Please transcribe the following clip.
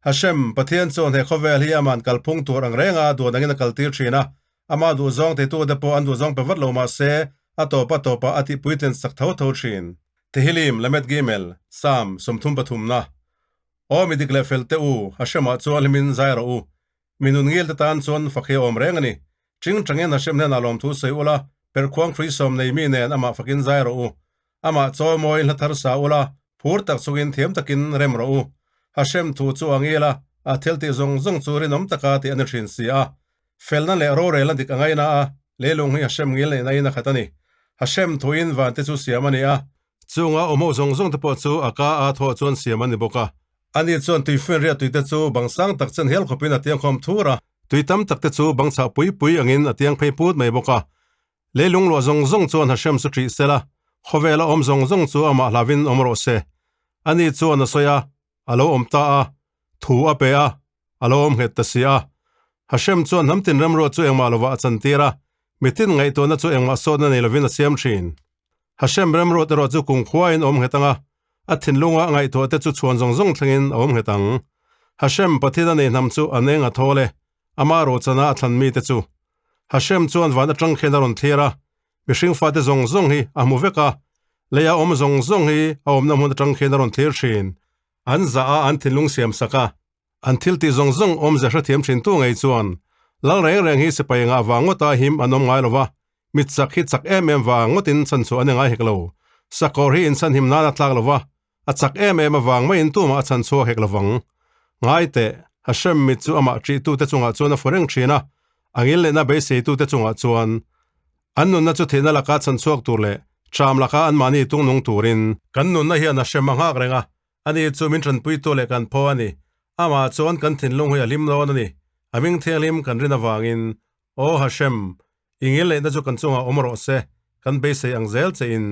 Hashem, Pathian chuan he khawvel hi aman kalphung tur ang renga duan angin a kaltir thin a, ama duhzawng teitute pawh an duhzawng pe vat lo mah se, a tawpa tawpah a tihpuitlin sak tho tho thin. Tehillim, Lamed Gimel, Psalm, 33 na. Aw mi dik leh fel te u, Hashemah chuan hlimin zai rawh u. Mi nun ngil te tan chuan fak hi a awm reng a ni. Ching changin Hashem hnenah lawmthu sawi ula, perhkhuang hrui sawm nei mi nen amah fakin zai rawh u. Amah chawi mawiin hla thar sa ula, phur tak chungin thiam takin rem rawh u. Hashem thu chu a ngil a, a thil tih zawng zawng chu rinawm taka tih a ni thin si a. Felna leh rorelna dik a ngaina a, leilung hi Hashem ngil neihna in a khat a ni. Hashem thuin van te chu siam a ni a. Chunga awm ho zawng zawng te pawh chu a ka a thawh chuan siam a ni bawk a. Ani chuan tuifinriat tuite chu bang sang tak chen hial khawpin a tiang khawm thur a. Tui tam tak te chu bang chhah pui pui angin a tiang phei put mai bawk a. Leilung luah zawng zawng chuan Hashem chu ṭih sela, khawvela awm zawng zawng chu amah hlavin awm rawh se. Ani chuan a sawi a, a lo awm ta a, thu a pe a, a lo awm nghet ta si a. Hashem chuan hnam tin remruat chu engmah lovah a chantir a, mitin ngaihtuahna chu engmah sawtna nei lovin a siam ṭhin. Hashem remruat erawh chu kumkhuain awm nghet ang a, a thinlunga ngaihtuah te chu chhuan zawng zawng thlengin a awm nghet ang. Hashem Pathian a nei hnam chu an eng a thawl e, ama rochana a thlan mite chu. Hashem chuan van atang khian a rawn thlir a, mihring fate zawng zawng hi a hmu vek a, leia awm zawng zawng hi a awmna hmun atang khian a rawn thlir thin. An zah a, an thinlung siam sak a, an thil tih zawng zawng awmze hrethiam thin tu ngei chuan lal reng reng hi sipai ngah vang ngawta him an awm ngai lo va, mit chak hi chak em em vang ngawtin chhan chhuah an ni ngai hek lo. Sakawr hi inchhan him nan a tlak lo va, a chak em em avang maiin tumah a chhan chhuak hek lovang. Ngai teh, Hashem mit chu amah ṭihtute chungah chuan a fu reng ṭhin a, a ngil lehna beiseitute chungah chuan an nunna chu thihna laka chhan chhuak tur leh ṭam laka anmahni tungnung turin. Kan nunna hian Hashem a nghak reng a, ani chu min ṭanpuitu leh kan phaw a ni. Amah chuan kan thinlung hi a hlim dawn a ni. A hming thianghlim kan rin avangin, Aw Hashem, i ngil lehna chu kan chungah awm rawh se, kan beisei ang zel che in.